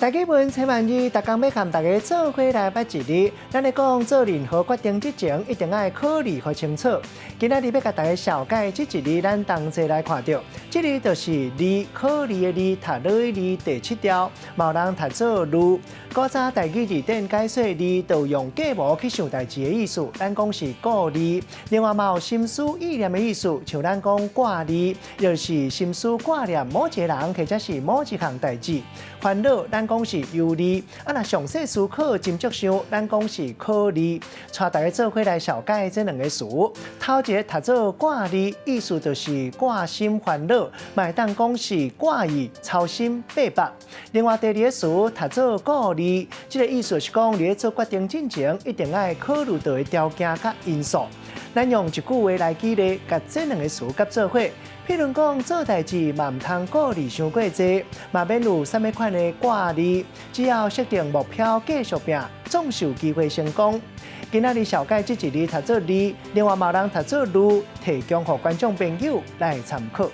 大家問千萬字，逐工欲共大家做伙來捌一字。咱咧講做任何決定之前，一定愛考慮予清楚。今仔日欲共大家紹介這一字，咱同齊來看著，這个就是慮，考慮的慮，讀落去慮第七調，嘛有人讀做慮。古早台語字典解說慮，就用計謀去想代誌的意思，咱講是顧慮。另外嘛有心思意念的意思，像咱講掛慮，就是心思掛念某一個人或者是某一項代誌。煩惱，咱講是憂慮。啊，若詳細思考斟酌想，咱講是考慮。帶大家做伙來紹介這兩个詞。頭一个讀做掛慮，意思就是掛心煩惱，嘛會當講是掛意操心八百。另外第二個詞讀做顧慮，這个意思是講，佇咧做決定進前，一定愛考慮著的條件佮因素。咱用一句話來舉例，共這兩个詞結做伙。譬如講，做代誌嘛毋通顧慮傷過濟，嘛免有啥物款的掛慮，只要設定目標，繼續拚，總是有機會成功。今仔日紹介這一字讀做慮，另外嘛有人讀做慮，提供予觀眾朋友來參考。